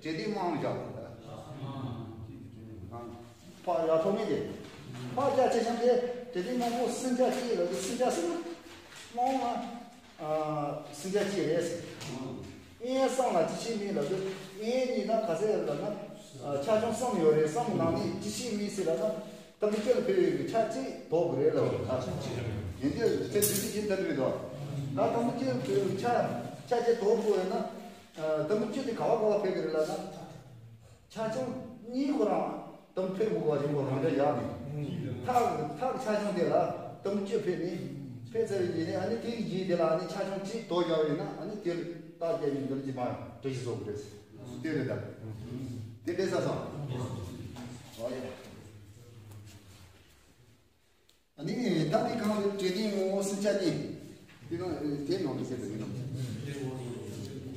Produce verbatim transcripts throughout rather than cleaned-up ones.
དེ་དེ་མང་བཞག་ཕག་ཡ་ཐོག་མེད་དེ། ཕག་རྒྱ་ཆེ་ཆུང་དེ་དེ་དེ་མང་པོ་སུམ་ཆ་གཅིག་ལ་དེ་སུམ་ཆ་སུམ་མང་ན་སུམ་ཆ་གཅིག་རེད་ཟེར། ཨེ་གསུམ་ལ་ཅི་ཞིག་མིན་ལ་དེ་ཨེ་གཉིས་ན་ག་ཚད་ལ་ན་ཆ་ཆུང་གསུམ་ཡོད་རེད། གསུམ་ནང་ནས་ཅི་ཞིག་མིན་ཟེར་ལ་ན། དུམ་བུ་བཅུ་ལ་ཕེབས་ཡོད་པའི་ཆ་གཅིག་དོར་དགོས་རེད་ལབ་རེད། ཡིན་དུས་ཚེ་འདི་དུས་ཀྱི་དུམ་བུ་དོ། ད་དུམ་བུ་བཅུ་ལ་ཕེབས་ཡོད་པའི་ཆ་ཆ་གཅིག་དོར་དགོས་ཡོད་ན། དུམ་བུ་བཅུ་དེ་ག་བ་ག་བ་ཕེབས་ཀྱི་རེད་ལབ་ན། ཆ་ཆུང་གཉིས་ཁོ་རང་དུམ་བུ་ཕེབས་དགོས་པ་རིང་པོ་རང་འདྲ་ཡག་ནས། ཐག་ཐག་ཆ་ཆུང་དེ་ལ་དུམ་བུ་བཅུ་ཕེབས་ནས་ཕེབས་ཚར་བའི་རྗེས་ནས་ཨ་ནི་དེ་གི་རྗེས་དེ་ལ་ཨ་ནི་ཆ་ཆུང་གཅིག་དོར་བཞག་ཡོད་ན་ཨ་ནི་དེ་ལ་རྟགས་བརྒྱབ་ནས་འདི་ལ་ཅི་མ་འགྲེལ་བཤད་བཟོ་དགོས་རེད། དེ་རེད་ད། དེ་འགྲེལ་ས་སོང་། ཨོ་ཡ། ཨ་ནི་ད་འདི་གང་རེད། འབྲས་ལྡན་ངོ་བོ་སུམ་ཆ་གཉིས། འདི་ནང་དེ་ནང་དུ་ཟེར་དུ་མི་འདུག་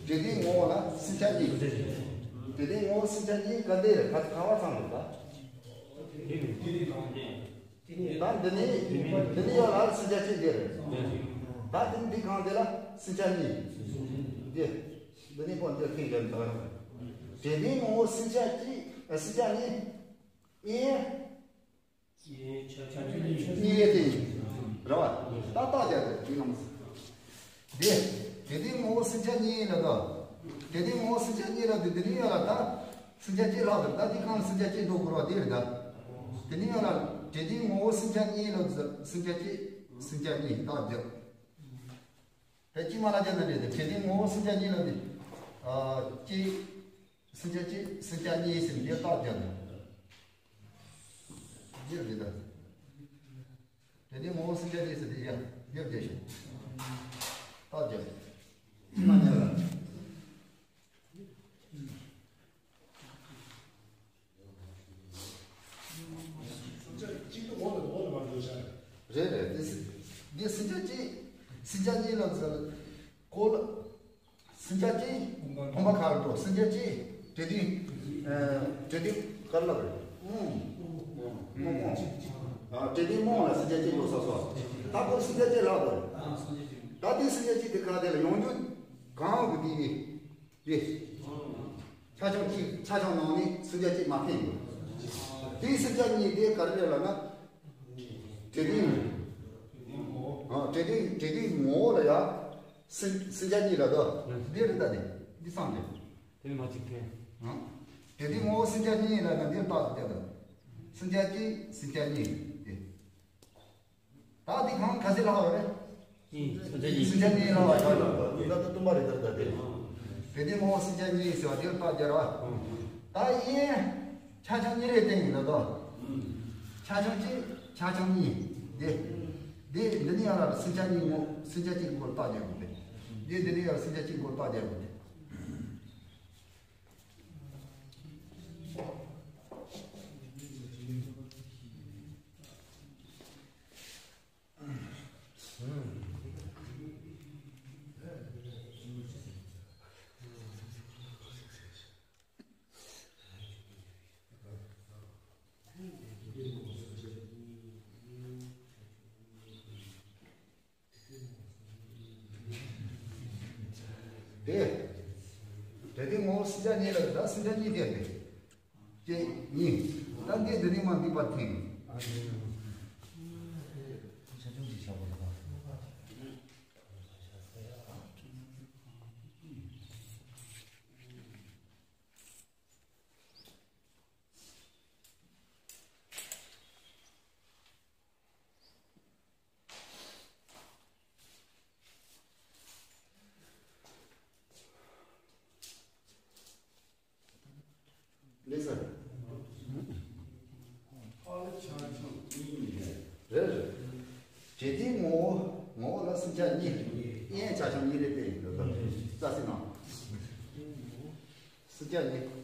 འབྲས་ལྡན་ངོ་བོ་ལ་སུམ་ཆ་གཉིས། འབྲས་ལྡན་ངོ་བོ་སུམ་ཆ་གཉིས་ག་འདི་རེད། ག་ག་བ་ཚང་རེད་ད། ད་འདི་ནི་འདི་ནི་ཡོད་ལ་སུམ་ཆ་གཅིག་འདི་རེད། ད་འདི་འདི་གང་འདི་ལ་སུམ་ཆ་གཉིས། འདི་འདི་ནི་པོ་འདི་ཁེངས་རྒྱབ་འདུག་འབྲས་ལྡན་ངོ་བོ་སུམ་ཆ་གཅིག་ཨ་སུམ་ཆ་གཉིས། ཨེ། གཉིས་ཡོད་དེ། རེད་བ། ད་རྟགས་རྒྱག་དགོས་དུས་ནམ། འདི། འབྲས་ལྡན་ངོ་བོ་སུམ་ཆ་གཉིས་ལ་དོ། འབྲས་ལྡན་ངོ་བོ་སུམ་ཆ་གཉིས་ལ་དེ་འདི་ནི་ཡོད་ལ་ད། སུམ་ཆ་གཅིག་ལྷག་དེ་ད་འདི་གང་ལ་སུམ་ཆ་གཅིག་འགྲོ་དགོས་ར་དེ་རེད་ད། དེ་ནི་ཡོད་ལ་འབྲས་ལྡན་ངོ་བོ་སུམ་ཆ་གཉིས་ལ་དེ་སུམ་ཆ་གཅིག་སུམ་ཆ་གཉིས་རྟགས་རྒྱག་ད་གཅིག་མ་ལ་རྒྱག་ན་རེད་དེ། འབྲས་ལྡན་ངོ་བོ་སུམ་ཆ་གཉིས་ལ་དེ། ཨ་གཅིག་སུམ་ཆ་གཅིག་སུམ་ཆ་གཉིས་ཟེར་འདི་རྟགས་རྒྱག་དང་། འདིར་རེད་ད། དེ་ནི་ངོ་བོ་སུམ་ཆ་གཉིས་ཟེར་འདི་ཡ་འདིར་རྒྱག་ཤིང་། རྟགས་རྒྱག་མ་ཉལ་ལ། སུམ་ཆ་གཅིག་ཏུ་འོག་ཏུ་འོག་ཏུ་མ་འགྲོ་བྱ། རེད་རེད། འདི་སི་འདི་སུམ་ཆ་གཅིག་སུམ་ཆ་གཉིས་ལ་ཟེར། གོ་ལ། སུམ་ཆ་གཅིག་བུམ་པ་ཁ་ལ་འགྲོ། སུམ་ཆ་གཅིག་འབྲས་ལྡན། ཨ་འབྲས་ལྡན་ག་རེ་ལབ་རེད། ཨུམ། ཨུམ། ཨ་འབྲས་ལྡན་རྨོངས་ལ་སུམ་ཆ་གཅིག་འགྲོ་ས་སོ། ད་ཁོ་སུམ་ཆ་གཅིག་ལབ་རེད། ད་དེ་སུམ་ཆ་གཅིག་དེ་ག་དེ་ལ་ཡོང་རྒྱུ་གང་གི་དེ་ནི་དེ། ཆ་ཆུང་གཅིག་ཆ་ཆུང་ནང་ནས་སུམ་ཆ་གཅིག་མ་ཕན་ཡོད། དེ་སུམ་ཆ་གཉིས་དེ་ག་རེ་རེད་ལབ་ན། འབྲས་ལྡན། ཨ་འབྲས་ལྡན་འབྲས་ལྡན་ངོ་བོ་ལ་ཡ། སུམ་སུམ་ཆ་གཉིས་ལ་དོ། འདི་རེད་ད་དེ། འདི་སང་རེད། དེ་ནི་མ་གཅིག་ཐལ། ཨང་། དེ་དུས་ངོ་བོ་སུམ་ཆ་གཉིས་ལ་ན་འདིར་རྟགས་སུ་བསྟན་དང་། སུམ་ཆ་གཅིག་སུམ་ཆ་གཉིས་དེ། ད་འདི་གང་ག་ཚད་ལྷག་ཡོད་རེད། གཉིས། སུམ་ཆ་གཉིས། སུམ་ཆ་གཉིས་ལྷག་པ་ཡོད་ལ། ད་ལྟ་བཏུམ་པ་རེད་ད་ད་དེ། དེ་དུས་ངོ་བོ་སུམ་ཆ་གཉིས་ཟེར་བ་འདིར་རྟགས་སྦྱར་བ། ད་ཡིན། ཆ་ཆུང་གཉིས་རེ་བསྟན་ཡིན་ན་དོ། ཆ་ཆུང་གཅིག་ཆ་ཆུང་གཉིས། འདི། འདི་འདི་ནི་ཡང་ལ་སུམ་ཆ་གཉིས་ངོ་སུམ་ཆ་གཅིག་སྐོར་རྟགས་རྒྱག་དགོས་ཏེ། འདི་འདི་ནི་ཡང་སུམ་ཆ་གཅིག་སྐོར་རྟགས་རྒྱག་དགོས་ཏེ། དེ། དེ་དེ་ངོ་བོ་སུམ་ཆ་གཉིས་ལ་ད་སུམ་ཆ་གཉིས་བསྟན་ཏེ། གཅིག་གཉིས། ད་འདི་འདི་ནི་མ་འདི་པར་ཐེངས། ལེགས་སོ། རེད་རེད། འབྲས་ལྡན་ངོ་བོ་ངོ་བོ་ལ་སུམ་ཆ་གཉིས། དབྱེན་ཆ་ཆུང་གཉིས་རེ་བསྟན་ཡིན་འདུག་རྩ་ཟིན་ནང་། སུམ་ཆ་གཉིས།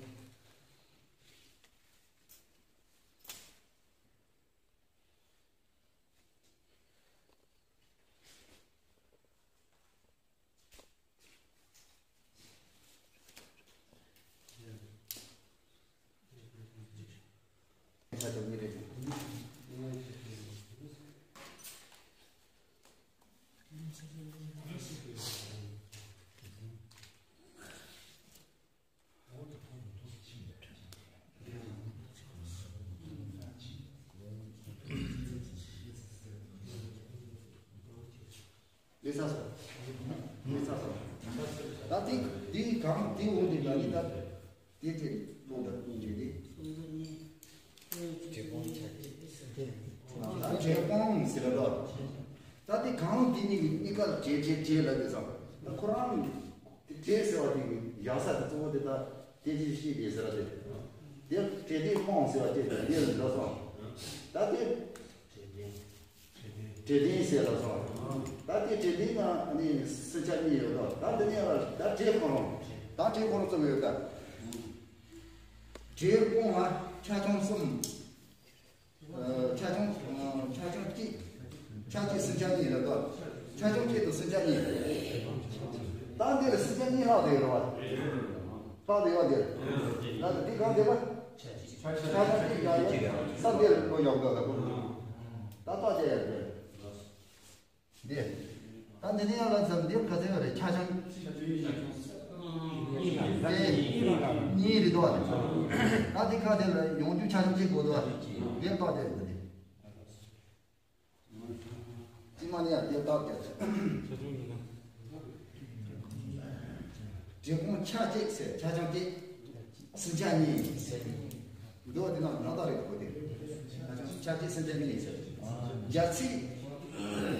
ས་སོ། མི་ས་སོ། ད་དེ་དེ་གང་དེ་འོང་དེ་ལ་ནི་ད་དེ་དེ་ལོ་ད་དེ་དེ། ད་འབྲས་སྤུངས་ཟེར་ལ་ད་དེ་གང་དེ་གཉིས་གཉིས་ཀ་ལ་འབྲས་འབྲས་འབྲས་ལ་དེ་ཙང་ད་ཁོ་རང་དེ་འབྲས་ཟེར་བ་དེ་ཡག་ས་དེ་གཙོ་བོ་དེ་ད་དེ་དེ་ཤེས་དེ་ཟེར་བ་དེ་དེ་འབྲས་དེ་སྤུངས་ཟེར་བ་དེ་དེ་ལ་ད་ཙང་ད་དེ། འབྲས་ལྡན་ཟེར་ལ་སོང་། ད་དེ་འབྲས་ལྡན་ན་ནི་སུམ་ཆ་གཉིས་ཡོད་དོ། ད་འདི་ནས་ལ་ད་འབྲས་ཁོ་རང་། ད་འབྲས་ཁོ་རང་གསུམ་ཡོད་ད། འབྲས་སྤུངས་ལ་ཆ་ཆུང་གསུམ། ཨ་ཆ་ཆུང་ཨ་ཆ་ཆུང་གཅིག་ཆ་གཅིག་སུམ་ཆ་གཉིས་རེད་དོ། ཆ་ཆུང་གཅིག་དང་སུམ་ཆ་གཉིས། ད་འདི་ལ་སུམ་ཆ་གཉིས་ལྷག་བསྡད་ཡོད་རེད་བ། ལྷག་བསྡད་ཡོད་འདིར། ད་འདི་གང་བསྡད་པ། ཆ་ཆུང་གཅིག་ཡང་ཡོད་ས་འདིར་ལོ་ཡོང་དོ་ལ་གོ། ད་ལྟ་དེ་ཡར་འདོན། འདི། ད་འདི་ནས་ཡར་ལ་ཙམ་འདི་ག་ཚོད་རེད། ཆ་ཆུང་། དེ་གཉིས་རེད་དོ། ད་འདི་ཁ་དེ་ལ་ཡོང་དུས་ཆ་ཆུང་གཅིག་དགོས་དོ། འདི་ལྟ་དེ་འདི། གཅིག་མ་ནི་ཡང་འདི་ལྟ་དེ། འབྲས་སྤུངས་ཆ་གཅིག་ཟེར་ཆ་ཆུང་གཅིག་སུམ་ཆ་གཉིས་ཟེར། འདུག་དེ་ནང་ནང་ལྟ་རེད་གོ་དེ། ཆ་ཆུང་ཆ་གཅིག་སུམ་ཆ་གཉིས་ཟེར། རྒྱ་ཚིག་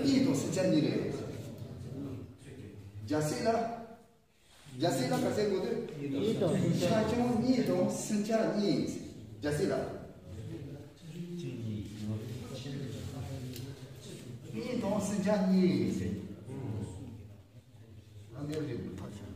གཉིས་དང་སུམ་ཆ་གཉིས་རེད། རྒྱ་ཚིག་ལ། རྒྱ་ཚིག་ལ་ག་ཚད་གོ་དེ། གཉིས་དང་སུམ་ཆ། ཆ་ཆུང་གཉིས་དང་སུམ་ཆ་གཉིས། རྒྱ་ཚིག་ལ། གཉིས་དང་སུམ་ཆ་གཉིས་ཟེར། ཨ་འདི་རེད་ཕར་ཕྱིན།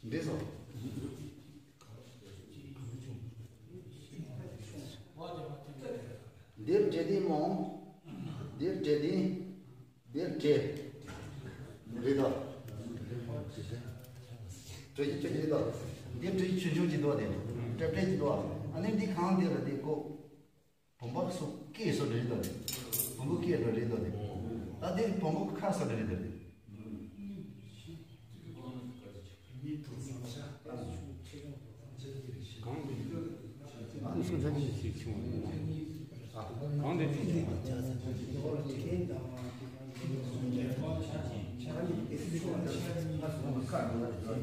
འདི་སོ། འདིར་འབྲས་ལྡན་མོ། འདིར་འབྲས་ལྡན། འདིར་འབྲས། རེད་དོ། འབྲས་ཀྱི་ཆོས་ཅན་རེད་དོ། འདིར་འབྲས་ཀྱི་ཆོས་ཅན་གྱི་དོ་དེ། འབྲས་འབྲས་ཀྱི་དོ། ཨ་ནི་འདི་གང་དེ་ལ་དེ་གོ། བུམ་པ་སོགས་སྐད་སོགས་རེད་དོ་དེ། བུམ་པ་སྐད་རེད་དོ་དེ། ད་དེ་བུམ་པ་ཁ་སོགས་རེད་དོ་དེ། གང་དེ་སུམ་ཆ་གཉིས་ཞིག་བྱུང་བ། གང་དེ་དེ་བྱུང་བ།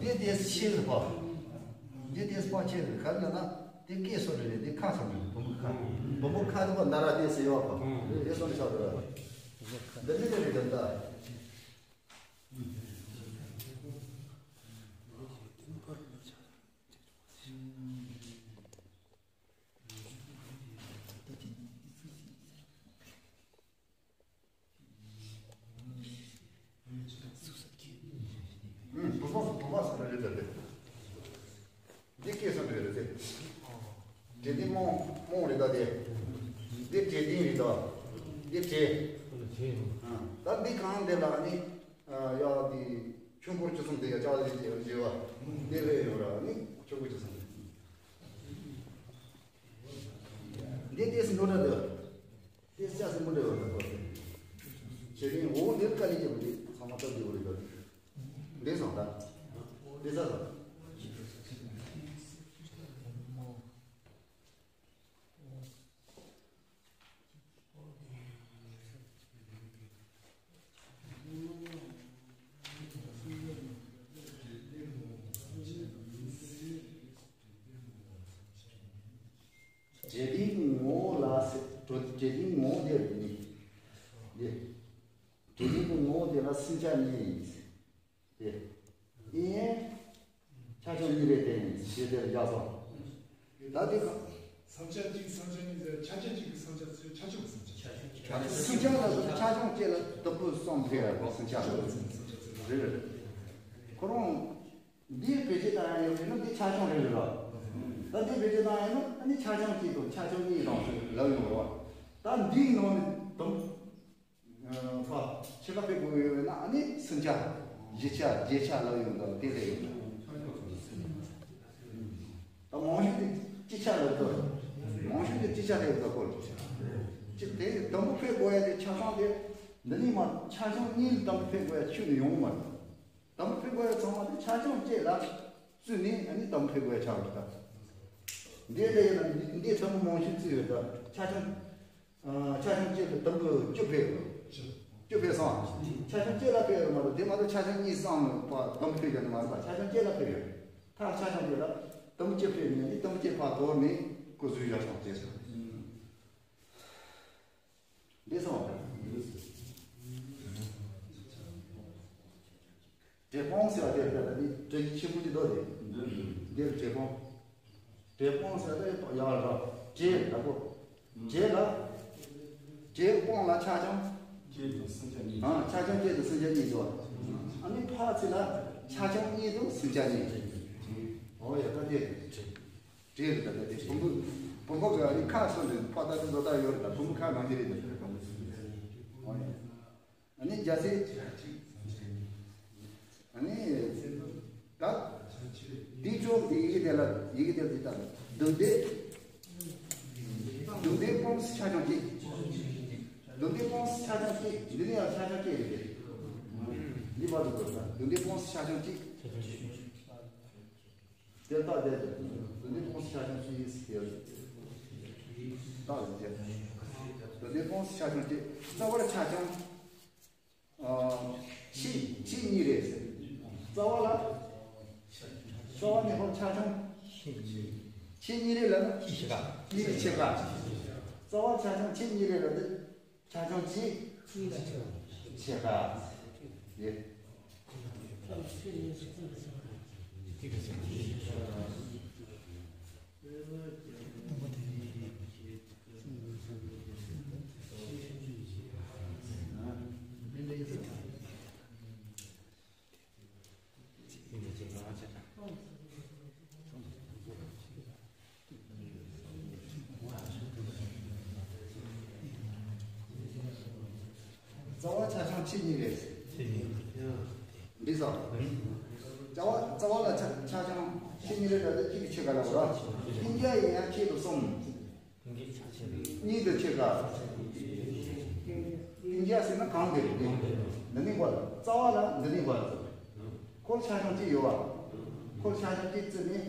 འདི་དེ་ཕྱིར་པ། འདི་དེ་སྤ་ཕྱིར་ག་རེ་ལབ་ན། དེ་སྐད་སོགས་རེད། དེ་ཁ་སོགས་རེད། བུམ་པ་ཁ། བུམ་པ་ཁ་དེ་པ་ན་ར་དེ་ཟེར་ཡོད་པ། དེ་སོགས་ནི་ཆགས་འགྲོ་བ། འདི་ནི་དེ་རེད་འདི་ལྟ། ཨུམ། བུམ་པ་བུམ་པ་ཟེར་རེད་དེ། འདི་སྐད་སོགས་རེད་དེ། འབྲས་ལྡན་མོ་མོ་རེད་ད་དེ། འདི་འབྲས་ལྡན་རེད་ད། འདི་འབྲས། ཨ། ད་འདི་གང་འདི་ལ་ནི། ཨ། ཡ་འདི་ཆོས་འཁོར་བཅུ་གསུམ་དེ་ཡ་ཅག་ལ་འདི་འདི་བ། འདི་ལས་ཡོང་ར་ནི་ཆོས་འཁོར་བཅུ་གསུམ་དེ། འདི་ལྟས་སུ་འགྲོ་འདྲ་འདུག་འདི་ལྟས་སུ་མི་འགྲོ་བ་འདུག་ཁྱེད་རིང་འོ་འདིར་དཀའ་ལས་ཀྱི་འདི་ཚང་མ་སྟབས་བདེ་བོ་རེད་འདུག་འདི་བཟང་ད། འདི་ས་བཟང་། ངོ་བོ་ལ་ཟེར། གྲོལ། བྲལ་དོན་གྱི་ངོ་བོ་དེ་རེད་ནི། དེ། བྲལ་དོན་གྱི་ངོ་བོ་དེ་ལ་སེམས་ཆགས་གཉིས་ཡིན། དེ། ཨེ། ཆ་ཆུང་གཉིས་རེད་དེ་ཡིན་ཞེས་དེར་བཞག་སོང་། ད་དེ་ག་བསམ་བྱ་གཅིག་བསམ་བྱ་གཉིས་ཟེར། ཆ་ཆ་གཅིག་གི་བསམ་བྱ་ཚོས་ཆ་ཆུང་གི་བསམ་བྱ། སེམས་ཆགས་ལ་ཆ་ཆུང་གཅིག་ལ་དུམ་བུ་གསུམ་ཕེབས་པ་སེམས་ཆགས་ལ། རེད་རེད། ཁོ་རང་འདིའི་བེད་སྤྱོད་བཏང་ཡ་ཡོད་ན་འདི་ཆ་ཆུང་རེད་རེད་ར། ད་འདི་བེད་སྤྱོད་བཏང་ཡ་ཡོད་ན་ཨ་ནི་ཆ་ཆུང་གཅིག་དང་ཆ་ཆུང་གཉིས་དང་ལབ་ཡོང་ར། ད་འདིའི་ནང་ནས་དུམ། ཨ། ཕར་ཕྱེད་ཀ་ཕེབས་དགོས་ཡོད་ན་ཨ་ནི་སུམ་ཆ། བཞི་ཆ། བརྒྱད་ཆ་ལབ་ཡོང་དང་དེ་རེད་ཡོད། ད་མང་ཤོས་དེ་སྤྱི་ཆ་ལབ་དགོས། མང་ཤོས་དེ་སྤྱི་ཆ་རེད་ད་སྐོར། སྤྱི་དེ་དུམ་བུ་ཕེབས་དགོས་ཡ་དེ་ཆ་ཚང་དེ་འདི་ནས་མར་ཆ་ཆུང་གཉིས་ལ་དུམ་བུ་ཕེབས་དགོས་ཡ་ཁྱོན་ནས་ཡོང་མ་རེད། དུམ་བུ་ཕེབས་དགོས་ཡ་ཚང་མ་དེ་ཆ་ཆུང་གཅིག་ལ་བཙུད་ནས་ཨ་ནི་དུམ་བུ་ཕེབས་དགོས་ཡ་ཆགས་རེད་ད། འདི་ལས་ཡིན་ན་འདི་དུམ་བུ་མང་ཤོས་བཙུད་ཡོད་ད། ཆ་ཆུང་། ཨ། ཆ་ཆུང་གཅིག་ལ་དུམ་བུ་བཅུ་ཕེབས་ཡོད། བཅུ་ཕེབས་སོང་། ཆ་ཆུང་གཅིག་ལ་ཕེབས་ཡོད་མ་གཏོགས་དེ་མ་གཏོགས་ཆ་ཆུང་གཉིས་གསུམ་ལ་ཕར་དུམ་བུ་ཕེབས་ཀྱི་མ་རེད་པ། ཆ་ཆུང་གཅིག་ལ་ཕེབས་ཡོད། མཐར་ཆ་ཆུང་གཅིག་ལ་དུམ་བུ་བཅུ་ཕེབས་ནས་ནི་དུམ་བུ་གཅིག་ཕར་དོར་ནས་ཁོ་བཟོས་བཞག་སོང་ཅེས་སོ། འདི་སོང་བ། འབྲས་སྤུངས་ཟེར་བ་དེ་ལྟ་ན་ནི་འབྲས་ཀྱི་ཆེན་པོ་གཅིག་འདུག་སྟེ། འདིར་འབྲས་སྤུངས། འབྲས་སྤུངས་ཟེར་བ་དེ་ཡག་ར། འབྲས་ལ་གོ། འབྲས་ལ། འབྲས་སྤུངས་ལ་ཆ་ཆུང་། གཅིག་དང་སུམ་ཆ་གཉིས། ཨ། ཆ་ཆུང་གཅིག་དང་སུམ་ཆ་གཉིས་འདུག། ཨ་ནི་ཕར་ཚུར་ལ་ཆ་ཆུང་གཉིས་དང་སུམ་ཆ་གཉིས། འོ་ཡ། ད་དེ་འབྲས་རེད། ད་ད་དེ་བུམ་པ། བུམ་པ་གི་ཨ་ནི་ཁ་སོ་ནས་ཕར་ད་དེ་བཟོ་ལྟ་ཡོད་རེད། ད་བུམ་པ་ཁ་ནང་གི་རེད། ད་བུམ་པ། འོ་ཡ། ཨ་ནི་རྒྱལ་སྲས། ཨ་ནི། ད། འདི་ཚོ་ཡི་གེ་དེ་ལ་ཡི་གེ་དེ་འདི་ལྟ། བདུན་ལྡན། བདུན་ལྡན་སྤུངས་ཆ་ཆུང་གཅིག། བདུན་ལྡན་སྤུངས་ཆ་ཆུང་གཅིག། འདི་ནི་ཡང་ཆ་ཆུང་གཅིག་རེད། འདི་བར་དུ་དགོས་ས་བདུན་ལྡན་སྤུངས་ཆ་ཆུང་གཅིག། དེ་ལྟ་སྟེ། བདུན་ལྡན་སྤུངས་ཆ་ཆུང་གཅིག་ཟེར། ལྟ་ལ་དེ། བདུན་ལྡན་སྤུངས་ཆ་ཆུང་གཅིག། རྩ་བར་ཆ་ཆུང་། ཨ། ཕྱེད་ཕྱེད་གཉིས་རེད་ཟེར། རྩ་བ་ལ། རྩ་བ་ནས་ཧོར་ཆ་ཆུང་། ཕྱེད་གཉིས་རེད་ལབ་ན། གཉིས་ཀྱི་ཕྱེད་ཀ། རྩ་བ་ཆ་ཆུང་ཕྱེད་གཉིས་རེད་ལབ་ན། ཆ་ཆུང་གཅིག། ཕྱེད་ཀ། ཡེ། རྩ་བ་ཆ་ཆུང་ཕྱེད་གཉིས་རེད། འགྲིག་སོང་། རྩ་བ་རྩ་བ་ལ་ཆ་ཆ་ཆུང་ཕྱེད་གཉིས་རེད་ལབ་ན་གཅིག་གི་ཕྱེད་ཀ་ལ་བ། ཤིང་རྒྱ་ཡིན་ཡང་ཕྱེད་དང་གསུམ། གཉིས་དང་ཕྱེད་ཀ། ཤིང་རྒྱ་ཟེར་ན་གང་དེ་རེད། འདི་ནི་བ་ལ་རྩ་བ་ལ་འདི་ནི་བ་ལ། ཁོ་ཆ་ཆུང་གཅིག་ཡོད་བ། ཁོ་ཆ་ཆུང་གཅིག་བརྩིས་ནས།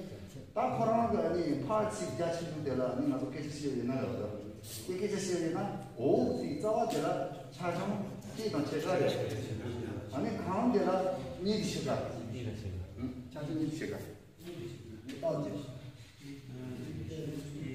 ད་ཁོ་རང་གི་ཨ་ནི་ཕར་ཚིག་རྒྱ་ཆེན་པོ་དེ་ལ་ཨ་ནི་ང་ཚོ་སྐད་ཆ་བཤད་ཡོད་ན་ཡོད་ད། སྐད་ཆ་བཤད་ཡོད་ན་འོག་ཚིག་རྩ་བ་དེ་ལ་ཆ་ཆུང་གཅིག་དང་ཕྱེད་ཀ་རེད། ཨ་ནི་གང་དེ་ལ་གཉིས་ཀྱི་ཕྱེད་ཀ། ཆ་ཆུང་གཉིས་ཀྱི་ཕྱེད་ཀ། རྟགས་ཅན།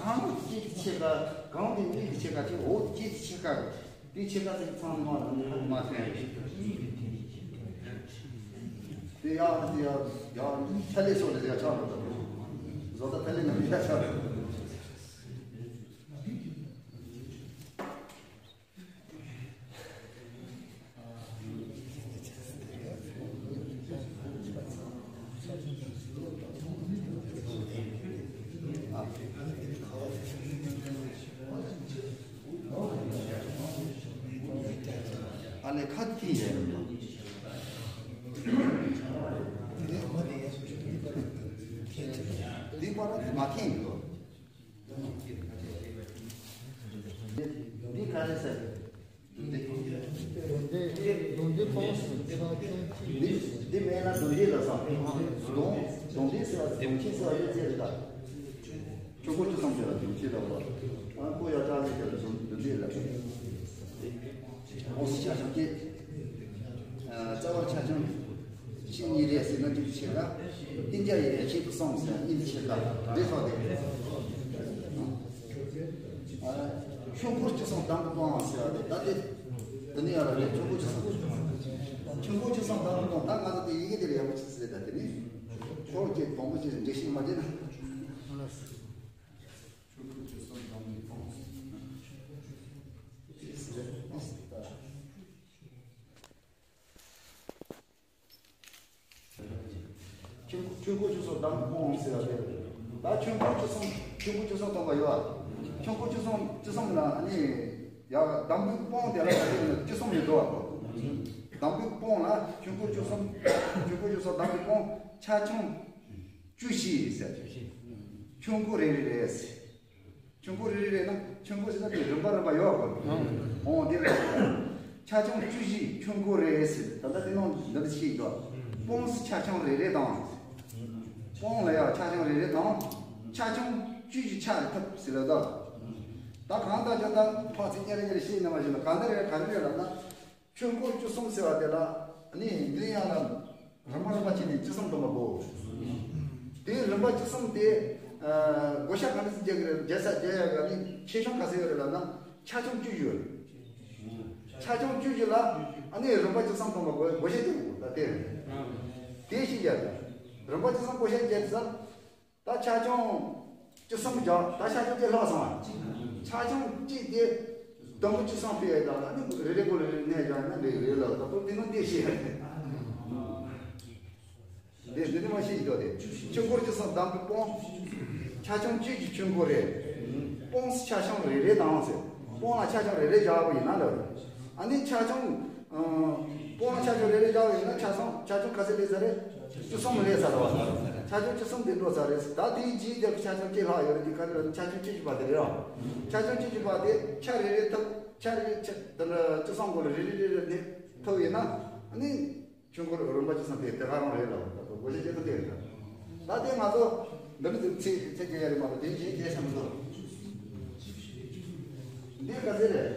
ཚང་མ་སྐྱེས་ཀྱི་ཕྱེད་ཀ། གང་དེ་མིག་གི་ཕྱེད་ཀ་ཅིག་འོ་སྐྱེས་ཀྱི་ཕྱེད་ཀ་དེ་ཕྱེད་ཀ་ཅིག་ཚང་མ་ལ་ནི་ཧ་གོ་མ་ཐོན་ཡ་ཞིག་དེ་ཡག་དེ་ཡག་ཡག་ཐ་ལེ་སོགས་ལ་ཡག་ཆགས་འགྲོ་ད། བཟོ་ལྟ་ཐ་ལེ་ནང་ཡག་ཆགས་འགྲོ། ཨ་ལས་ཁ་ཐིག་ཡས། འདི་པར་མ་ཐིག་ཡོད། འདི་ག་རེ་ཟེར། འདི་འདི་མེད་ན་དོན་འདི་ལ་བསམ། དོན་དོན་འདི་ཟེར་བ་དོན་ཆེན་ཟེར་བ་ཡོད་ཚད་རེད་ད། ཆོས་འཁོར་བཅུ་གསུམ་ཟེར་བ་དོན་ཆེན་ལ་བ། ཨ་ཁོ་ཡ་ཅག་ཟེར་བ་དོན་འདི་ལ། ཨོ་སི་ཆ་ཆང་སྐྱེས། རྩ་བར་ཆ་ཆང་གཅིག་གཉིས་རེད་ཟེར་ན་འགྲིག་ཆེ་ད། ཏིན་ཅ་ཡི་ཡ་ཆེད་དུ་སོང་ཟེར་ན་ཨིན་ཆེ་ད་རེད་ཐོག་དེ། ཆོས་འཁོར་བཅུ་གསུམ་དང་པོ་སྤོང་ཟེར་བ་དེ་ད་དེ། དེ་ནས་ཡར་རེད། ཆོས་འཁོར་བཅུ་གསུམ། ཆོས་འཁོར་བཅུ་གསུམ་དང་པོ་སྤོང་ད་ང་ཚོ་དེ་ཡི་གེ་དེ་ལ་ཡག་པོ་ཅིག་ཟེར་ད་དེ་ནི། ཆོས་ཀྱི་དང་པོ་ཅིག་འགྲེལ་བཤད་མ་བྱས་ན། ཆོས་འཁོར་བཅུ་གསུམ་དང་པོ་སྤོང་། ཆོས་འཁོར་ཆོས་འཁོར་བཅུ་གསུམ་དང་པོ་སྤོང་ཟེར་བ་དེ། ད་ཆོས་འཁོར་བཅུ་གསུམ་ཆོས་འཁོར་བཅུ་གསུམ་སྟོན་པ་ཡོད། ཆོས་འཁོར་བཅུ་གསུམ་བཅུ་གསུམ་ལ་ནི་ཡ་དང་པོ་སྤོང་དེ་ལ་བཅུ་གསུམ་ཡོད་དོ། དང་པོ་སྤོང་ལ་ཆོས་འཁོར་བཅུ་གསུམ་ཆོས་འཁོར་བཅུ་གསུམ་དང་པོ་སྤོང་ཆ་ཆུང་བཅུ་བཞི་ཟེར། ཆོས་འཁོར་རེ་རེ་རེ་ཟེར། ཆོས་འཁོར་རེ་རེ་རེ་ན་ཆོས་འཁོར་ཟེར་ན་དེ་རིམ་པ་རིམ་པ་ཡོད་དགོས། འོང་དེ་ལ་ཆ་ཆུང་བཅུ་བཞི་ཆོས་འཁོར་རེ་ཟེར། ད་ལྟ་དེ་ནང་འདི་འདྲ་ཞིག་འདུག་སྤོང་ཟེར་ཆ་ཆུང་རེ་རེ་དང་། སྤོང་ལ་ཡང་ཆ་ཆུང་རེ་རེ་དང་། ཆ་ཆུང་བཅུ་བཞི་ཆ་རེ་ཐུབ་ཟེར་ལ་འདུག་ད་གང་ལྟར་ཀྱང་ད་ཕར་ཚིག་གཉེར་གཉེར་ཤེས་ན་མ་ཤེས་ན་གང་ལྟར་རེ་ག་རེ་རེ་ལབ་ན། ཆོས་འཁོར་བཅུ་གསུམ་ཟེར་བ་དེ་ལ་ནི་འདི་ཡང་ལ་རིམ་པ་རིམ་པ་བྱས་ནས་བཅུ་གསུམ་སྟོན་པ་གོ། དེའི་རིམ་པ་བཅུ་གསུམ་དེ་བགོ་བཤའ་ག་འདྲ་ཞིག་རྒྱག་གི་རེད། རྒྱལ་ས་རྒྱལ་ཡག་ག་ནི་ཆེ་ཆུང་ག་ཚོད་ཡོད་རེད་ལབ་ན་ཆ་ཆུང་བཅུ་ཡོད། ཆ་ཆུང་བཅུ་ཡོད་ལ་ཨ་ནི་རིམ་པ་བཅུ་གསུམ་སྟོན་པ་གོ་བགོ་བཤའ་རྒྱག་གི་གོ་ད་དེ་རེད། དེ་ཞིག་རྒྱག་རེད། རིམ་པ་བཅུ་གསུམ་བགོ་བཤའ་རྒྱག་ས། ད་ཆ་ཆུང་བཅུ་གསུམ་བརྒྱབ། ད་ཆ་ཆུང་གཅིག་ལྷག་སོང་བ། ཆ་ཆུང་གཅིག་དེ་དུམ་བུ་བཅུ་གསུམ་ཕུལ་ཡས་དང་ཨ་ནི་རེ་རེ་གོ་རེ་རེ་གནས་བཞག་ན་འགྲིག་རེད་ལ་ད་དུང་དེ་ནང་འདི་ཤེས་ཡ་རེད། འདི་འདི་ནི་མ་ཤེས་ཀྱི་འདུག་དེ་ཆོས་འཁོར་བཅུ་གསུམ་དང་པོ་སྤོང་། ཆ་ཆུང་གཅིག་གི་ཆོས་འཁོར་རེད། སྤོང་ཆ་ཆུང་རེ་རེ་དང་ཟེར། སྤོང་ལ་ཆ་ཆུང་རེ་རེ་བཞག་པ་ཡིན་ན་ལ། ཨ་ནི་ཆ་ཆུང་། སྤོང་ལ་ཆ་ཆུང་རེ་རེ་བཞག་པ་ཡིན་ན་ཆ་ཆུང་ཆ་ཆུང་ག་ཚོད་སླེབས་ས་རེད། བཅུ་གསུམ་སླེབས་ས་རེད་བ། ཆ་ཆུང་བཅུ་གསུམ་དེ་འགྲོ་ས་རེད། ད་དེའི་རྗེས་དེ་ཆ་ཆུང་གཅིག་ལྷག་ཡོད་རེད། དེ་ག་རེ་རེད། ཆ་ཆུང་བཅུ་བཞི་པ་དེ་རེད་བ། ཆ་ཆུང་བཅུ་བཞི་པ་དེ་ཆ་རེ་རེ་ཐུབ། ཆ་རེ་རེ་ཆ་དེ་འདྲ་བཅུ་གསུམ་གོ་ལ་རེ་རེ་རེ་རེ་ནས་ཐུབ་ཡིན་ན་ཨ་ནི། ཆོས་འཁོར་རིམ་པ་བཅུ་གསུམ་དེ་དེ་ག་རང་རེད་ལ། ད་དུ་དགོས་ཆེ་སྐྱེ་ཐུབ་དེ་རེད། ད་དེ་ང་ཚོ་འདི་ནི་ཚེ་ཚེ་སྐྱེ་ཡ་རེད་མ་གཏོགས་དེ་གཞན་སྐྱེ་ས་མི་འདུག་འདི་ག་ཚད་རེད།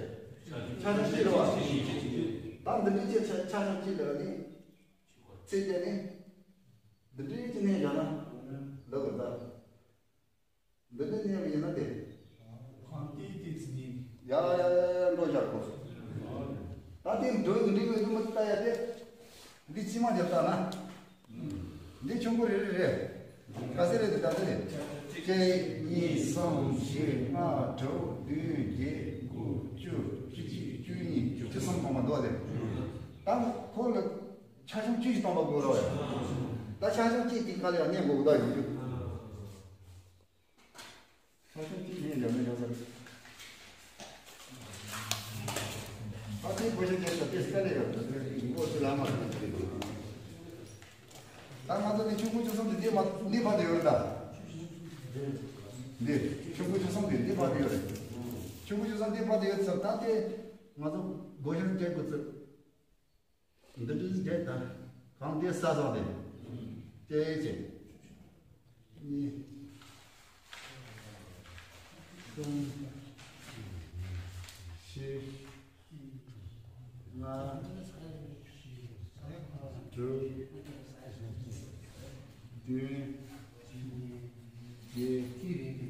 ཆ་ཆུང་གཅིག་རེད་བ། ད་འདི་འདྲའི་ཆ་ཆ་ཆུང་གཅིག་ལ་ནི་ཚེ་སྐྱེ་ནི་འདི་འདྲའི་ཅི་ནས་ཡོད་ན་ལབ་དགོས་ད། འདི་འདྲ་གནས་པ་ཡིན་ན་དེ། གང་ལྟས་ཏེ་ཚིག་ནི། ཡ་ཡ་ཡ་ཡ་འགྲོ་བཞག་གོ། ད་དེ་འགྲོ་འདི་འདྲའི་འོས་བསྡུ་མ་ལྟ་ཡ་དེ། འདི་ཕྱི་མ་རྒྱབ་ལྟ་ན། འདི་ཆུང་ཀུ་རེ་རེ་རེད། ག་ཚད་རེད་དེ་ག་ཚད་རེད། གཅིག་གཉིས་གསུམ་བཞི་ལྔ་དྲུག་བདུན་བརྒྱད་དགུ་བཅུ་བཅུ་གཅིག་བཅུ་གཉིས་བཅུ་གསུམ་སྟོང་པ་འདུག་དེ། ད་ཁོ་ལ་ཆ་ཆུང་བཅུ་ཞིག་སྟོང་པ་དགོས་རོགས་ཡ། ད་ཆ་ཆུང་གཅིག་དེ་ག་ལ་ཡང་གནས་དགོས་གི་ད་ཡོད་རྒྱུ། ས་ཆུང་གཅིག་ཡིན་ཡང་མིན་ཡང་ཟེར། ཨ་ཙི་བོད་ཤིང་རྒྱལ་ས་དེ་དཀའ་ལས་ཡོད་འགོ་ཚུལ་ལ་མ་ཐུག་ཅིག་ད་ང་ཚོ་འདི་ཆུང་ཀུ་ཆུང་གསུམ་དེ་འདི་མ་འདི་བར་དུ་ཡོད་རེད་ད། འདི་ཆུང་ཀུ་ཆུང་གསུམ་དེ་འདི་བར་དུ་ཡོད་རེད། ཆུང་ཀུ་ཆུང་གསུམ་འདི་བར་དུ་ཡོད་ཚར་ད་དེ་ང་ཚོ་བོད་ཤིང་རྒྱལ་དགོས་ཚུལ། འདི་འདྲ་བྱས་ད་གང་དེ་ས་སོང་དེ། དེ་བྱས། གཉིས། གསུམ། བཞི། ལྔ། དྲུག་བདུན། བརྒྱད།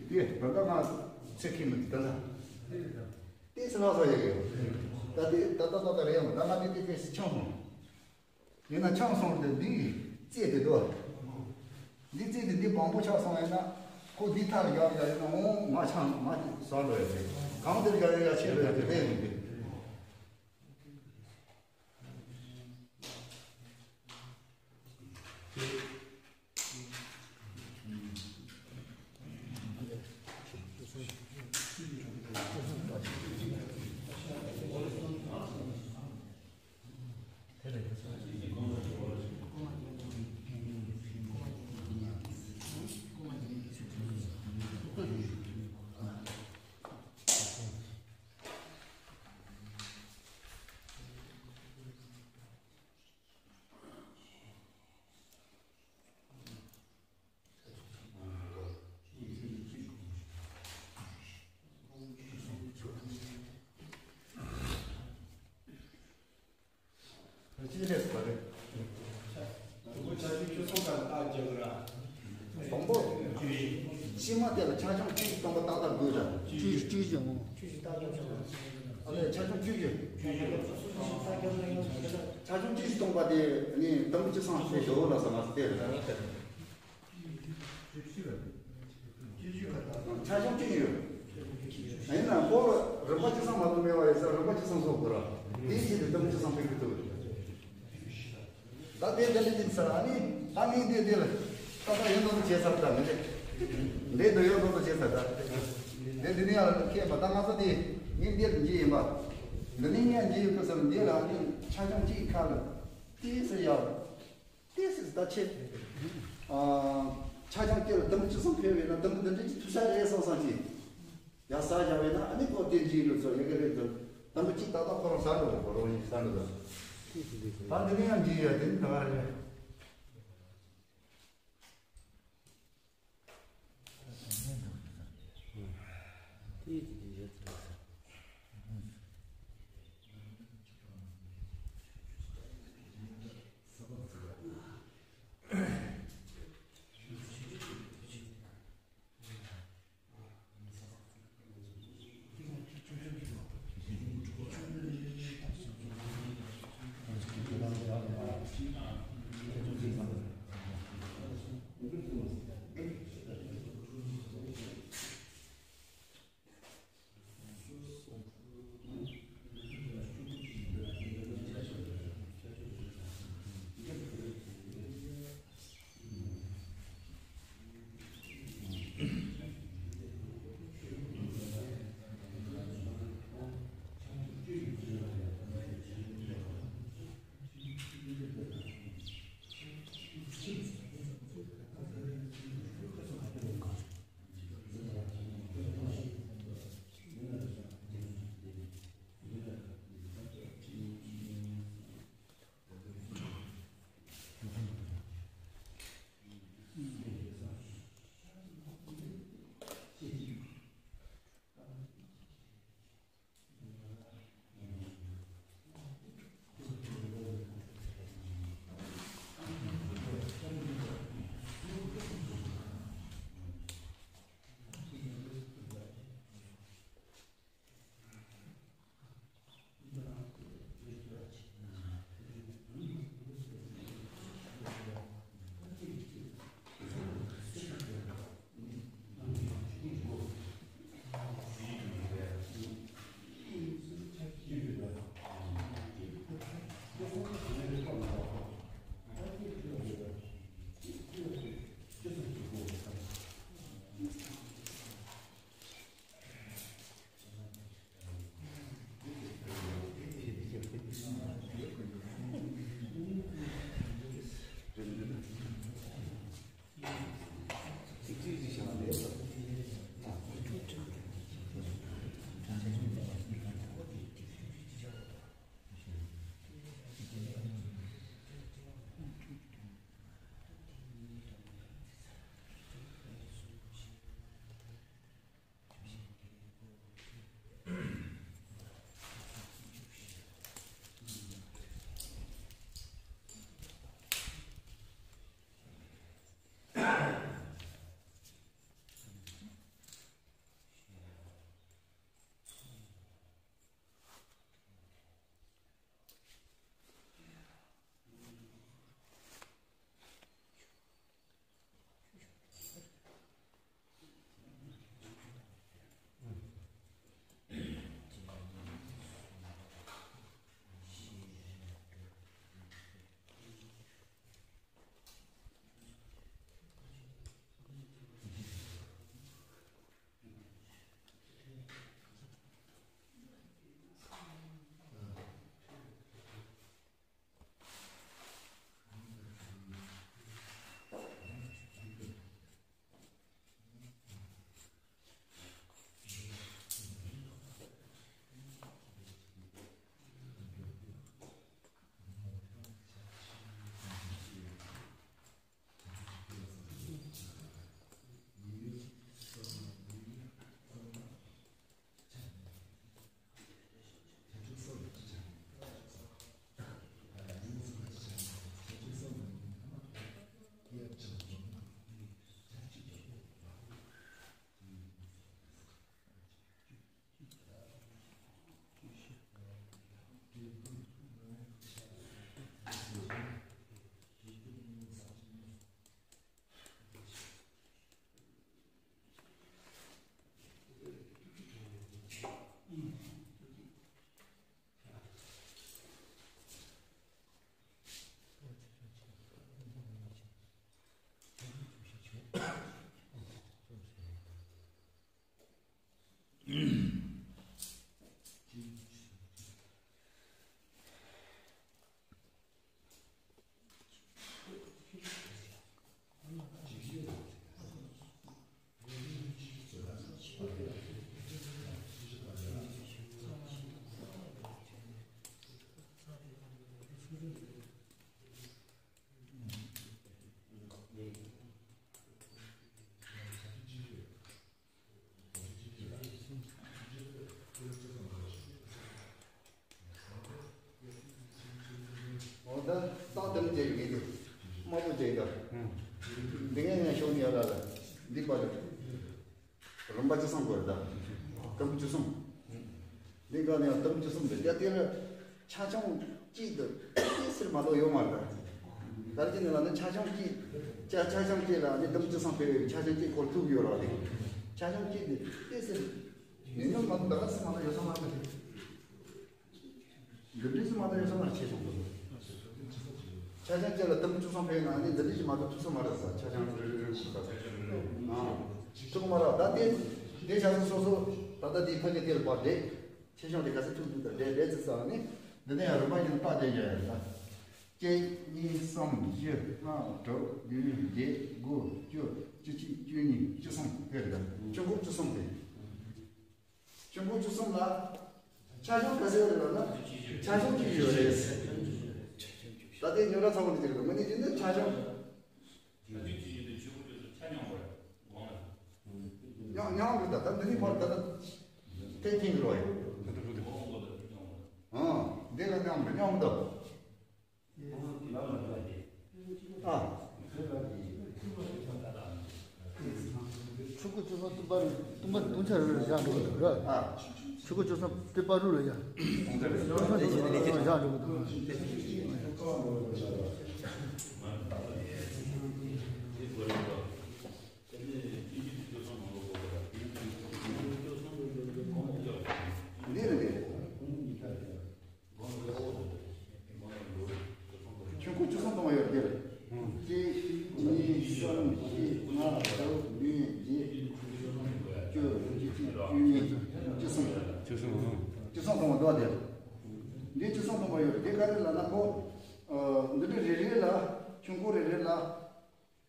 དེ་ད་ལྟ་ང་ཚེ་ཁེ་མི་འདུག་ད་ལྟ། ཏོག་ཙམ་ལྷག་ས་ཡོད་གི། ད་དེ་ད་ད་ད་ད་རེད་ཡང་ད་ང་དེ་དེ་དེ་སི་ཆང་སོང་། ཡིན་ན་ཆང་སོང་དེ་འདི་རྩེ་དེ་དོ། འདི་རྩེ་དེ་འདི་བང་པོ་ཆགས་སོང་ཡིན་ན་ཁོ་འདི་ཐག་ལ་ཡག་ཡག་ཡིན་ན་འོང་ང་ཆང་ང་ཟ་འགྲོ་ཡ་དེ་གང་དེར་ཡག་ཡག་ཆེ་འགྲོ་ཡ་དེ་དེ་ཡིན་དེ། ཅི་རེད་ཟེར་བ་རེད། དང་པོ་ཆ་ཆུང་བཅུ་གསུམ་ཀ་ལ་རྟགས་རྒྱག་དགོས་ར། དང་པོ། དཀྱུས་མ་དེ་ལ་ཆ་ཆུང་བཅུ་བཞི་སྟོང་པ་ཏག་ཏག་དགོས་ར། བཅུ་བཞི་བཅུ་བཞི་འོང་། ཨ་ལས་ཆ་ཆུང་བཅུ་བཞི། ཆ་ཆུང་བཅུ་བཞི་སྟོང་པ་དེ་ནི་དང་པོ་བཅུ་གསུམ་ཞེས་ཞོ་ལ་ཟ་མ་ཟ་དེ་རེད། ཆ་ཆུང་གཅིག་ཡོད། ཡིན་ནའང་ཁོ་ལ་རིམ་པ་གཅིག་ཚང་མ་ལུས་མེད་པ་ཡིན་ཙང་རིམ་པ་གཅིག་ཚང་བཟོ་དགོས་ར། དེའི་ཆེད་དུ་ལྡུམ་གཅིག་ཚང་ཕུད་ཀྱི་འདུག་ད་དེ་འདི་འདྲ་ཡིན་ཟེར་ཨ་ནི་ད་མིང་འདི་འདི་ལ་ཏག་ཏག་ཡོད་མདོག་མདོག་བྱས་ཚར་ད་མི་རེད། འདི་འདི་ཡོད་མདོག་མདོག་བྱས་ཚར་ད། འདི་འདི་ནི་ཡང་མཁས་པ་ད་ང་ཚོ་དེ་མིང་འདི་ལ་འཇིགས་ཡིན་པ། འདི་ནི་ངས་འཇིགས་ཡོད་གི་ཟེར་འདི་ལ་ཨ་ནི་ཆ་ཆུང་གཅིག་ཁ་ལ་ཏི་སེ་ཡ། ཏོག་ཙམ་ད་ཆེ། ཨ། ཆ་ཆུང་སྐྱེ་ལ་ལྡུམ་བཅུ་གསུམ་ཕེབས་པས་ན་ལྡུམ་འདི་འདྲ་ཅིག་ཐུབ་ས་རེད་བསམ་བསམ་ཅིག་ཡ་ཟ་བཞག་པས་ན་ཨ་ནི་ཁོ་དེ་འཇིགས་ལ་ཚོ་ཡ་གི་རེད་འདུག་ལྡུམ་གཅིག་ཏག་ཏག་ཁོ་རང་ཟ་འགྲོ་རེད་ཁོ་རང་ཡིན་ཟ་འགྲོ་འདུག་ད་འདི་ནི་ཡང་འཇིགས་ཡ་དེ་ནི་ད་ག་རེད། དེ་ནི་བྱས་ཡོད་ངེས་དེ། དམར་པོ་བྱས་ཡོད། འདི་ངས་ཡང་ཤོག་ནི་ཡ་ལ་ལ། འདི་པ་ལ། རིམ་པ་བཅུ་གསུམ་དགོས་རེད་ད། དུམ་བུ་བཅུ་གསུམ། འདི་ག་ནས་ཡང་དུམ་བཅུ་གསུམ་རེད། ཡ་དེ་ལ་ཆ་ཆུང་གཅིག་ཏུ་ཏོག་ཙམ་མ་གཏོགས་ཡོད་མ་རེད། ག་རེ་བྱས་ནས་ལབ་ན་ཆ་ཆུང་གཅིག་ཆ་ཆ་ཆུང་གཅིག་ལ་ནི་དུམ་བཅུ་གསུམ་ཕེབས་ཡོད། ཆ་ཆུང་གཅིག་སྐོར་ཐུག་ཡོད་རེད་དེ། ཆ་ཆུང་གཅིག་དེ་ཏོག་ཙམ་ཉུང་ཉུང་མ་གཏོགས་ད་ག་ཙམ་མ་གཏོགས་ཡོད་ས་མ་རེད། འདི་འདྲ་ཙམ་མ་གཏོགས་ཡོད་ས་མ་རེད། ཆེ་ཆུང་དུ། ཆ་ཆུང་གཅིག་ལ་དུམ་བཅུ་གསུམ་ཕེབས་ན་ནི་འདི་འདྲ་ཙམ་མ་གཏོགས་ཐུག་ས་མ་རེད་ས། ཆ་ཆུང་རེ་རེ་རེ་ཞིག་ས། ཨ། ཐུག་མ་རེད། ད་དེ་དེ་ཆ་ཚང་སོ་སོ་ད་ལྟ་དེ་ཕ་གི་དེ་ལ་པར་འདྲེ། ཆེ་ཆུང་དེ་ག་ཚོད་ཐུག་འདུག་ད་འདྲེ་འདྲེ་ཙི་ས་ནི། འདི་ནས་ཡང་རིམ་པ་བཞིན་བཏགས་བསྡད་ཡོད་རེད་ད། གཅིག་གཉིས་གསུམ་བཞི་ལྔ་དྲུག་བདུན་བརྒྱད་དགུ་བཅུ་བཅུ་གཅིག་བཅུ་གཉིས་བཅུ་གསུམ་དེ་རེད་ད། ཆུང་ཀུ་བཅུ་གསུམ་དེ། ཆུང་ཀུ་བཅུ་གསུམ་ལ། ཆ་ཆུང་ག་ཚོད་ཡོད་རེད་ལབ་ན། ཆ་ཆུང་བཅུ་བཞི་ཡོད་རེད། ད་ལྟའི་ཉོ་གྲངས་ཚང་པོ་འདི་ཅིག་རེད། མི་ནི་ཅི་ནས་ཆ་ཆུང་། ཆ་ཆུང་བཅུ་བཞི་དེ་ཆུང་ཀུ་བཅུ་གསུམ་ཆ་མཉམ་པ་རེད། ཉམས་ཉམས་རེད་ད། ད་འདི་ནི་ཕར་ད་ད་ཐེག་ཐེག་གི་རོ་ཡ། ཨང་། འདི་ལ་མཉམ་རེད། མཉམ་འདུག་ཨ། ཆུ་ཁོ་ཆུ་སོང་སྟོན་པ་རུ་སྟོན་པ་སྟོན་ཆ་རུ་བཞག་འགྲོ་གི་འདུག་ར། ཨ། ཆུ་ཁོ་ཆུ་སོང་སྟོན་པ་རུ་ལ་ཡ། སྟོན་པ་རུ་ལ་བཞག་འགྲོ་གི་འདུག་འདི་རེད། ཆུང་ཀུ་བཅུ་གསུམ་སྟོང་བ་ཡོད་རེད། གཅིག་གཉིས་གསུམ་བཞི་ལྔ་དྲུག་བདུན་བརྒྱད་དགུ་བཅུ་བཅུ་གཅིག་བཅུ་གཉིས་བཅུ་གསུམ། བཅུ་གསུམ་སྟོང་བ་འདུག་དེ། འདི་བཅུ་གསུམ་སྟོང་བ་ཡོད་རེད། དེ་ག་རེ་ལབ་ན་ཁོ། འདི་འདྲ་རེ་རེ་ལ་ཆུང་ཀུ་རེ་རེ་ལ།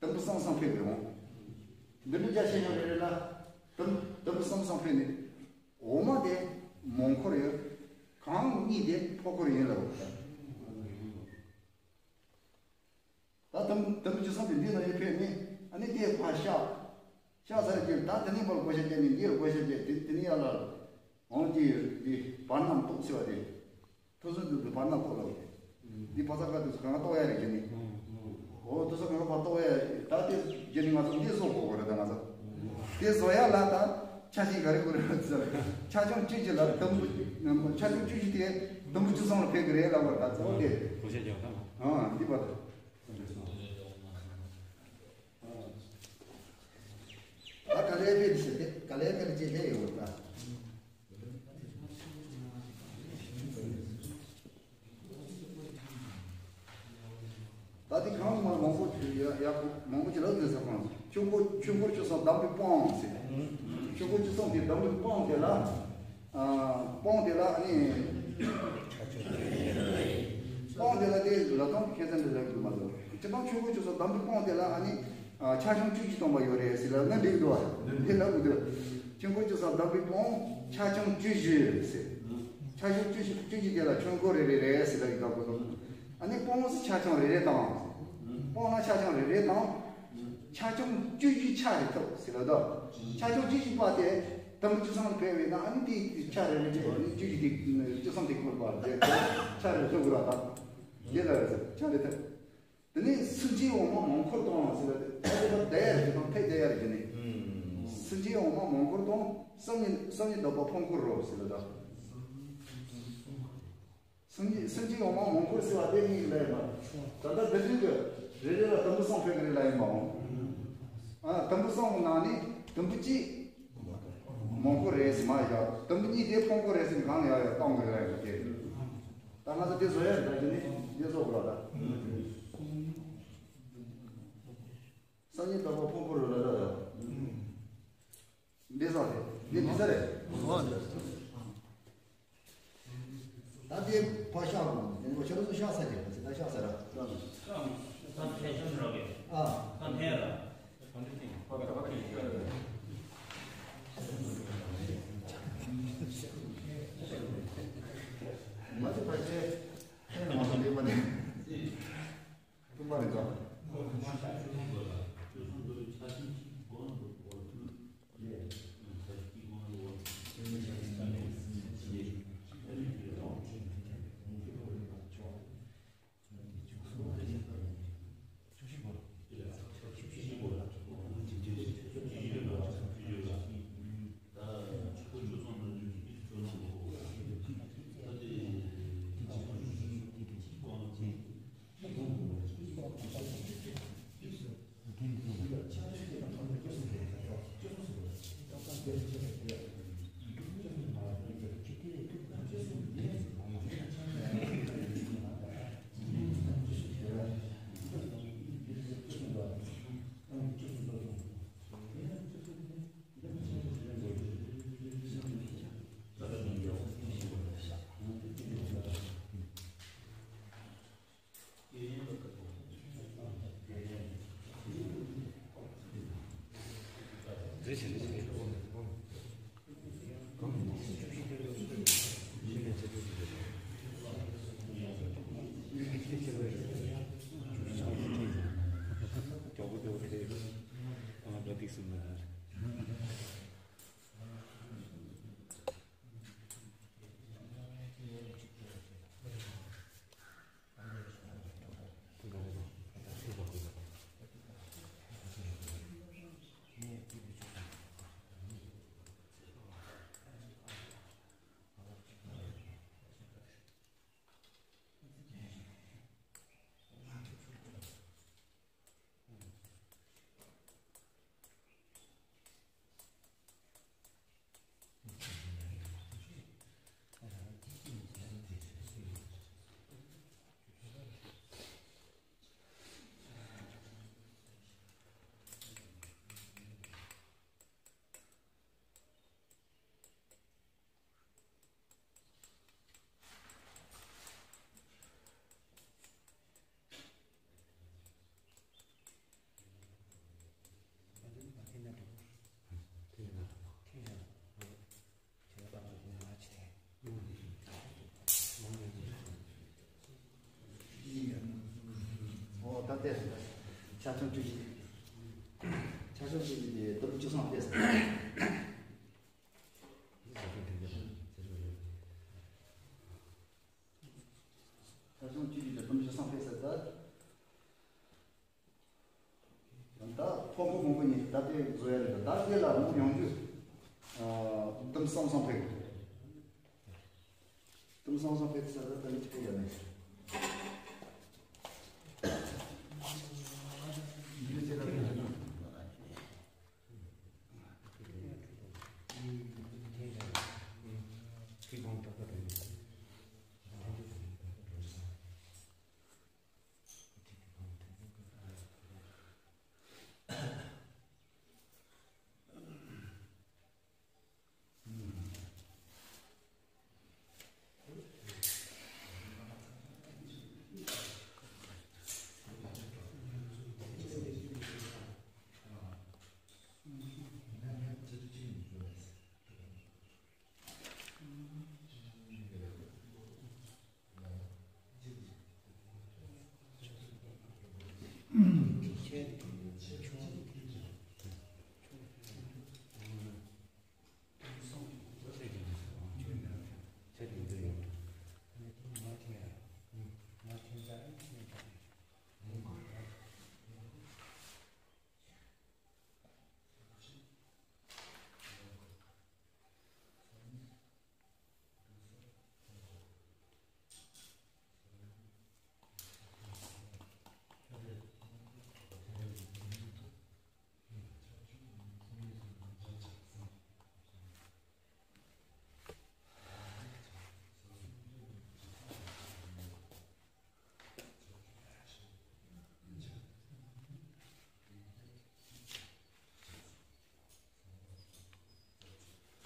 དུམ་བུ་གསུམ་གསུམ་ཕེབས་ཀྱི་རེད། འདི་འདྲ་རྒྱ་ཆེ་ཆུང་རེ་རེ་ལ་དུམ་དུམ་བུ་གསུམ་གསུམ་ཕེབས་ནས། འོག་མ་དེ་མོན་གྷོ་ཡིན། གང་གཉིས་དེ་ཕོ་ཁོ་ཡིན་ལབ་པ། ད་དུམ་དུམ་བུ་བཅུ་གསུམ་དེ་འདི་ན་ཡོད་ཕེབས་ནས། ཨ་ནི་དེ་ཕར་གཤགས། གཤགས་ཚར་རྗེས་ད་དེ་ནས་ཕར་བགོ་བཤའ་བརྒྱབ་ནས་འདིར་བགོ་བཤའ་བརྒྱབ། དེ་དེ་ནས་ཡར་ལ་འོང་གི་ཡོད། འདི་བར་སྣང་ཏོག་ཟེར་བ་དེ། ཐུགས་སུ་འདུག་པའི་བར་སྣང་ཁོག་ལ། འདི་ཕ་ས་ཁ་དུས་སུ་གང་ག་གཏོགས་ཡ་རེད་ཀྱི་ནི། འོ་དུས་སུ་གང་ག་ཕ་གཏོགས་ཡ་ད་དེ་རྒྱུ་ནི་ང་ཚོ་འདི་བཟོ་དགོས་རེད་ད་ང་ཚོ། དེ་བཟོ་ཡ་ལ་ད་ཆ་ཤས་ག་རེ་དགོས་རེད་ཟེར། ཆ་ཆུང་བཅུ་གཅིག་ལ་དུམ་བུ། ཆ་ཆུང་བཅུ་གཅིག་དེ་དུམ་བུ་བཅུ་གསུམ་ལ་ཕེབས་ཀྱི་རེད་ལབ་པ་ད་གཙོ་བོ་དེ། བགོ་བཤའ་རྒྱག་ཐབས། ཨ་འདི་པ། ད་ག་ལེ་ཕེབས་ཟེར་ཏེ་ག་ལེ་ཕེབས་ཅེས་ལས་ཡོད་པ། ད་དེ་གང་མང་མང་པོ་ཡ་ཡ་མང་པོ་ཅིག་ལབ་འདུག་ས་ཁོང་། ཆུང་ཀུ་ཆུང་ཀུ་བཅུ་གསུམ་དུམ་བུའི་དཔུང་ཟེར། ཆུང་ཀུ་བཅུ་གསུམ་དེ་དུམ་བུའི་དཔུང་དེ་ལ། དཔུང་དེ་ལ་ཨ་ནི། དཔུང་དེ་ལ་དེ་ལ་དང་ཁྱད་མཚར་འདྲ་ལབ་འདུག་མ་གཏོགས། སྤྱིར་བཏང་ཆུང་ཀུ་བཅུ་གསུམ་དུམ་བུའི་དཔུང་དེ་ལ་ཨ་ནི། ཆ་ཆུང་བཅུ་གཅིག་སྟོང་པ་ཡོད་རེད་ཟེར་ལབ་ན་འགྲིག་འདུག་བ། འདི་ལབ་དགོས་འདུག་ཆུང་ཀུ་བཅུ་གསུམ་དུམ་བུའི་དཔུང་ཆ་ཆུང་བཅུ་བཞི་ཟེར། ཆ་ཆུང་བཅུ་བཞི་བཅུ་གཅིག་དེ་ལ་ཆུང་ཀུ་རེ་རེ་རེད་ཟེར་ལབ་ཡོད་དགོས་འདུག་ཨ་ནི་དཔུང་ཆ་ཆུང་རེ་རེ་དང་། དཔུང་ལ་ཆ་ཆུང་རེ་རེ་དང་། ཆ་ཆུང་བཅུ་བཞི་ཆ་རེ་ཐུབ་ཟེར་ལབ་འདུག་ཆ་ཆུང་བཅུ་བཞི་པ་དེ་དུམ་བུ་བཅུ་གསུམ་ཕེབས་པས་ན་ཨ་ནི་དེའི་ཆ་རེ་རེ་བྱས་ནས་བཅུ་བཞི་དེ་བཅུ་གསུམ་དེ་བཀོད་པ་དེ་ཆ་རེ་ཐུབ་དགོས་ར་དང་། དེ་ལ་རེ་ཆ་རེ་ཐུབ། དེ་ནས་སེམས་ཅན་འོ་མ་མང་འཁོར་དང་ཟེར་བ་དེ་ད་དེ་བར་བསྡད་ཡ་རེད་དང་ཕེབས་བསྡད་ཡ་རེད་ཀྱི་ནི། སེམས་ཅན་འོ་མ་མང་འཁོར་དང་བསམ་ཡས་བསམ་ཡས་བདག་པོ་ཕུང་འཁོར་རོ་ཟེར་བ་དང་། སེམས་ཅན་སེམས་ཅན་འོ་མ་མང་འཁོར་ཟེར་བ་དེ་གཉིས་ལ་ཡིན་པ། ད་ལྟ་འདི་འདྲའི་གི་རེ་རེ་ལ་དུམ་བུ་གསུམ་ཕེབས་ཀྱི་རེད་ལ་ཡིན་པའོ། ཨ་དུམ་བུ་གསུམ་གི་ནང་ནས་དུམ་བུ་གཅིག་མང་འཁོར་རེད་ཟེར་མ་བཞག་དུམ་བུ་གཉིས་དེ་ཕུང་འཁོར་རེད་ཟེར་གང་ལ་ཡང་ཡང་གཏོང་གི་རེད་ལ་ཡིན་པ་དེ། ད་ང་ཚོ་དེ་བཟོ་ཡ་རེད་ད་ཅི་ནི་དེ་བཟོ་དགོས་ལ་ད། སང་ཉིན་ད་བར་ཕུང་པོ་རུ་ལ་ལ་ལ། འདི་ས་རེད། འདི་འདི་ས་རེད། ད་དེ་ཕ་ཤག་རུ་འདི་ནི་ཁྱེད་རང་ཚོ་ཤག་ས་རེད་ད་ཤག་ས་ར། ཨ། མ་དེ་ཕ་ཤག་ཁྱེད་རང་ཚོ་འདི་མ་ནི། ཏུམ་པ་རེད་ཀ། ཨོ་ད་ལྟས་ཆ་ཚང་བཀྲ་ཤིས། ཆ་ཚང་བཀྲ་ཤིས་དེ་དུམ་བཅུ་སོང་ལྟས། ཆ་ཚང་བཀྲ་ཤིས་དེ་དུམ་བཅུ་སོང་ལྟས་ད། ད་ཕོ་མོ་གོང་བུ་གཉིས་ད་ལྟའི་བཟོ་ཡ་རེད། ད་དེ་ལ་མོ་ཡོང་རྒྱུ། ཨ། དུམ་སོང་སོང་ཕེབས། དུམ་སོང་སོང་ཕེབས་ས་ད་ད་ནི་ཅི་ཕེབས་ཡ་མེད།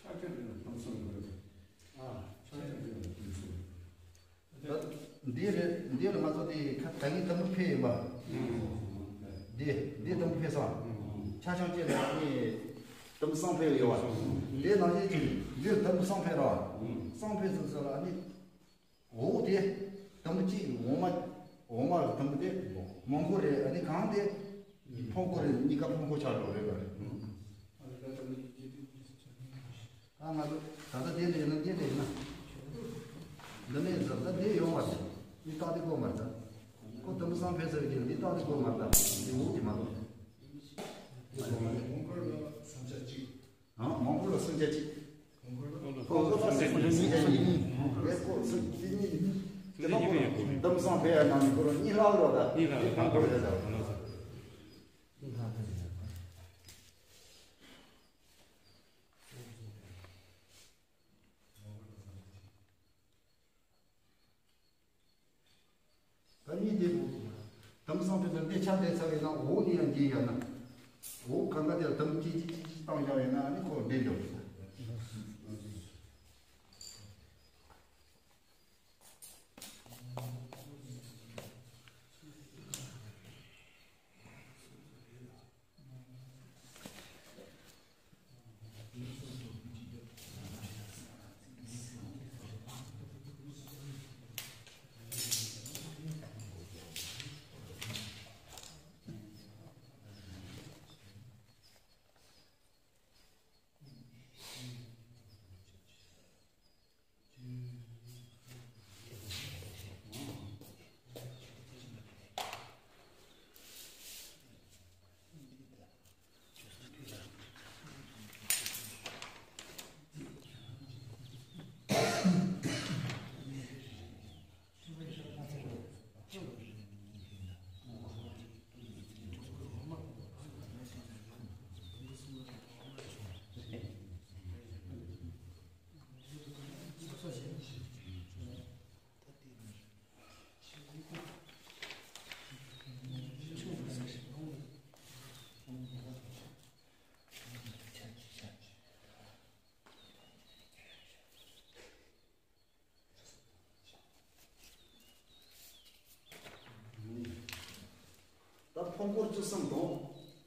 ཆ་ཁྱོན་དེ་ལ་ཕུན་སུམ་ཚོགས། ཨ། ཆ་ཁྱོན་དེ་ལ་ཕུན་སུམ། ད་འདི་རེད། འདི་ལ་ང་ཚོ་དེ་ཁ་ད་གིན་དུམ་བུ་ཕེབས་ཡིན་པ། འདི་འདི་དུམ་བུ་ཕེབས་སོང་། ཆ་ཆང་བཅས་ལ་ནི་དུམ་བུ་སོང་ཕེབས་ཡོད་པ། འདི་ནང་བཞིན་གྱི་འདི་དུམ་བུ་སོང་ཕེབས་རོགས། སོང་ཕེབས་ཟེར་ཟེར་ལ་ནི། འོ་དེ་དུམ་བུ་གཅིག་འོ་མ། འོ་མ་དུམ་བུ་དེ་མང་པོ་རེད། ཨ་ནི་གང་དེ་ཕོ་ཁོ་རེད། གཉིས་ཀ་ཕོ་ཁོ་ཆགས་འགྲོ་རེད་པ་རེད། ད་ང་ཚོ་ད་ལྟ་དེ་འདྲ་ཡིན་ན་དེ་འདྲ་ཡིན་ན། འདི་ནས་ཟབ་ད་དེ་ཡོང་བ་རེད། འདི་རྟགས་དེ་གོ་མ་རེད་ད། ཁོ་དུམ་བུ་སོང་ཕེབས་ཟེར་གྱི་འདི་རྟགས་དེ་གོ་མ་རེད་ད། འདི་འོ་དེ་མ་གཏོགས། ཨང་། མང་པོ་ལ་སུམ་ཆ་གཅིག་ཁོང་ཁོང་ཁོང་ཁོང་སུམ་ཆ་གཉིས། ངས་ཁོ་སུམ་ཆ་གཉིས། དེ་ནང་ཁོ་དུམ་བུ་སོང་ཕེབས་ཡ་ནང་ནས་ཁོ་རང་གཉིས་ལྷག་རོགས་ད། གཉིས་ལྷག་དེ་ཁོང་ཁོ་རེད་ད། གཉིས་ལྷག་རེད་ད། འདི་ཆ་དེ་ཚ་བའི་ནང་འོག་ནས་ཡང་འགྱེལ་ཡོད་ན། འོག་གང་ག་དེ་ལ་དམ་ཅི་ཅི་ཅི་ཅི་བཏང་བཞག་ཡོད་ན་ཨ་ནི་ཁོ་འདྲེན་འགྲོ་གི་ས། ད་ཕུང་པོ་བཅུ་གསུམ་དང་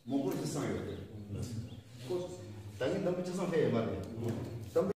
མང་པོ་བཅུ་གསུམ་ཡོད་དེ། ཁོ་ད་ནི་འདམ་བུ་བཅུ་གསུམ་ཕེ་ཡོད་མ་རེད། འདམ་བུ